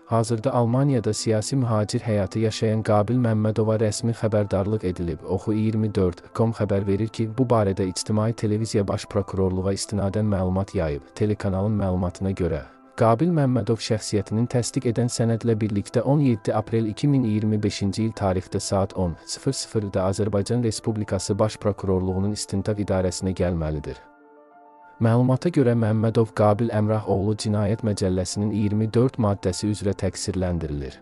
Hazırda Almaniyada siyasi mühacir həyatı yaşayan Qabil Məmmədova rəsmi xəbərdarlıq edilib. Oxu24.com xəbər verir ki, bu barədə İctimai Televiziya Baş Prokurorluğa istinadən məlumat yayıb. Telekanalın məlumatına görə, Qabil Məmmədov şəxsiyyətinin təsdiq edən sənədlə birlikdə 17 aprel 2025-ci il tarixdə saat 10:00-da Azərbaycan Respublikası Baş Prokurorluğunun İstintaq İdarəsinə gəlməlidir. Məlumata görə Məmmədov Qabil Əmrah oğlu Cinayət Məcəlləsinin 24 maddəsi üzrə təqsirləndirilir.